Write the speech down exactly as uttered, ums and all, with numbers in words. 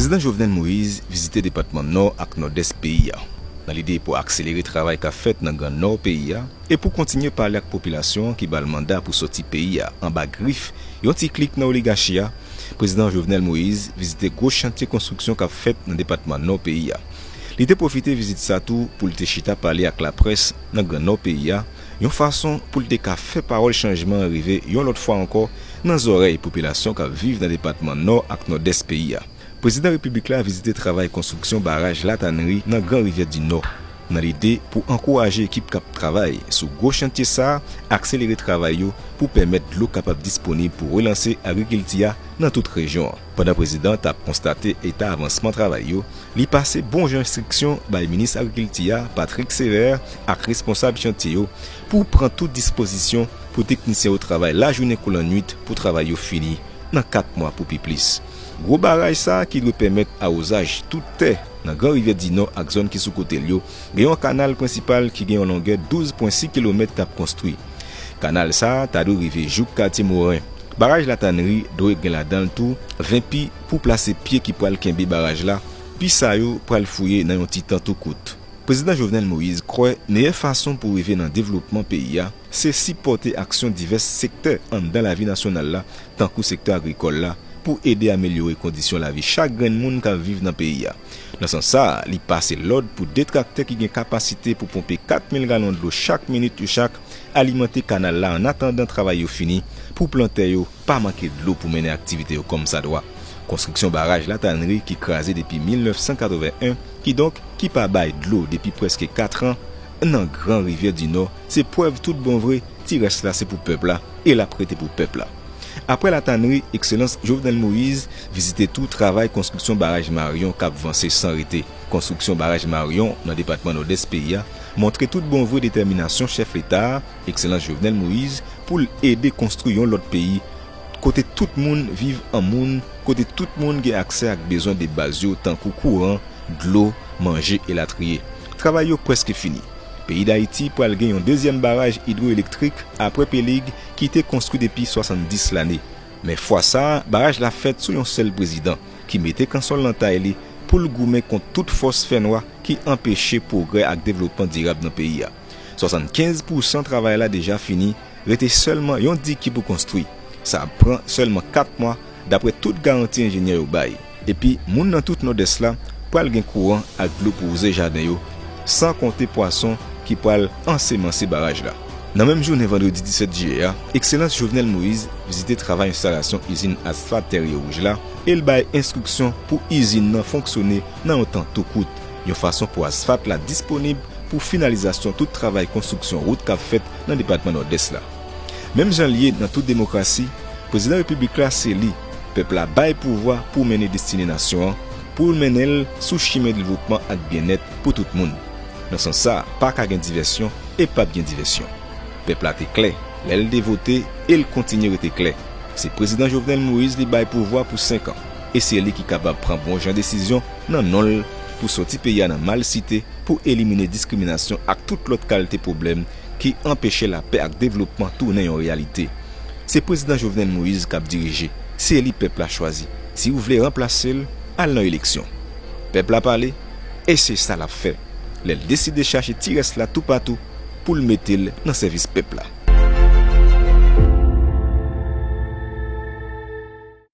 Prezidan Jovenel Moïse vizite depatman Nò ak Nòdès peyi a, nan lide pou akselere travay k ap fèt nan Gran Nò peyi a e pou kontinye pale ak popilasyon an ki ba l manda pou sòti peyi a anba grif yon ti klik nan oligachi a. Prezidan Jovenel Moïse vizite gwo chantye konstriksyon k ap fèt nan depatman Nò peyi a. Li te pwofite vizit sa tou pou l te chita pale ak laprès nan Gran Nò peyi a, yon fason pou l te ka fè pawòl chanjman an rive yon lòt fwa ankò nan zòrèy popilasyon k ap viv nan depatman Nò ak Nòdès peyi a. Prezidan Repiblik la vizite travay konstriksyon baraj Latanri nan Gran Rivyè di Nò, nan lide pou ankouraje ekip k ap travay sou gwo chantye sa a akselere travay yo pou pèmèt dlo kapab disponib pou relanse agrikilti a nan tout rejyon an. Pandan prezidan t ap konstate eta avansman travay yo, li pase bon jan enstriksyon bay minis agrikilti a, Patrick Sévère, ak responsab chantye yo pou pran tout dispozisyon pou teknisyen yo travay lajounen kou lannuit pou travay yo fini nan kat mwa pou pi plis. Gwo baraj sa a ki dwe pèmèt awozaj tout tè nan Gran Rivyè di Nò ak zòn ki sou kote l yo, gen yon kanal prensipal ki gen yon longè douz pwen sis kilomèt k ap konstwi. Kanal sa a ta dwe rive jouk katye Moren. Baraj Latanri dwe gen ladan l tou ven pi pou plase pye ki pral kenbe baraj la, pi sa yo pral fouye nan yon ti tan tou kout. Prezidan Jovenel Moïse kwè meyè fason pou rive nan devlopman peyi a se sipòte aksyon divès sektè anndan lavi nasyonal la, tankou sektè agrikòl la, pou ede amelyore kondisyon lavi chak grenn moun k ap viv nan peyi a. Nan sans sa a, li pase lòd pou de traktè ki gen kapasite pou ponpe kat mil galon dlo chak minit yo chak alimante kanal la annatandan travay yo fini, pou plantè yo pa manke dlo pou mennen aktivite yo kòmsadwa. Konstriksyon baraj Latanri ki kraze depi mil nèf san katreven en, kidonk ki pa bay dlo depi prèske kat an, nan Gran Rivyè di Nò, se prèv tout bon vre, ti rès la se pou pèp la, e l ap rete pou pèp la. Apre Latanri, Ekselans Jovenel Moïse vizite tou travay konstriksyon baraj Marion k ap vanse san rete. Konstriksyon baraj Marion nan depatman Nòdès peyi a montre tout bon vre detèminasyon chèf Leta a, Ekselans Jovenel Moïse, pou l ede konstwi yon lòt peyi kote tout moun viv an moun, kote tout moun gen aksè ak bezwen de baz yo tankou kouran, dlo, manje, elatriye. Travay yo prèske fini. Peyi Dayiti pral gen yon dezyèm baraj idwoelektrik apre Pelig ki te konstwi depi swasanndis lane. Men fwa sa a, baraj la fèt sou yon sèl prezidan ki mete kansòl nan tay li pou l goumen kont tout fòs fènwa ki anpeche pwogrè ak devlopman dirab nan peyi a. Swasannkenz pousan travay la deja fini, rete sèlman yon diki pou konstwi. Sa ap pran sèlman kat mwa, dapre tout garanti enjenyè yo bay. Epi, moun nan tout Nòdès la pral gen kouran ak dlo pou wouze jaden yo, san konte pwason ki pral ansemanse baraj la. Nan menm jounen vandredi disèt jiyè a, Ekselans Jovenel Moïse vizite travay enstalasyon izin asfalt Tèrye Wouj la e l bay enstriksyon pou izin nan fonksyone nan yon tan tou kout, yon fason pou asfalt la disponib pou finalizasyon tout travay konstriksyon wout k ap fèt nan depatman Nòdès la. Menm jan l ye nan tout demokrasi, prezidan repiblik la se li pèp la bay pouvwa pou mennen destine nasyon an, pou l mennen l sou chimen devlopman ak byennèt pou tout moun. Nan sans sa a, pa ka gen divèsyon e p ap gen divèsyon. Pèp la te klè lè l te vote e l kontinye rete klè. Se prezidan Jovenel Moïse li bay pouvwa pou senk an, e se li ki kapab pran bon jan desizyon nan non l pou soti peyi a nan malsite, pou elimine diskriminasyon ak tout lòt kalite pwoblèm ki anpeche lapè ak devlopman tounen yon reyalite. Se prezidan Jovenel Moïse k ap dirije, se li pèp la chwazi. Si w vle ranplase l, al nan eleksyon. Pèp la pale, e se sa l ap fè lè l deside chache ti rès la toupatou pou l mete l nan sèvis pèp la.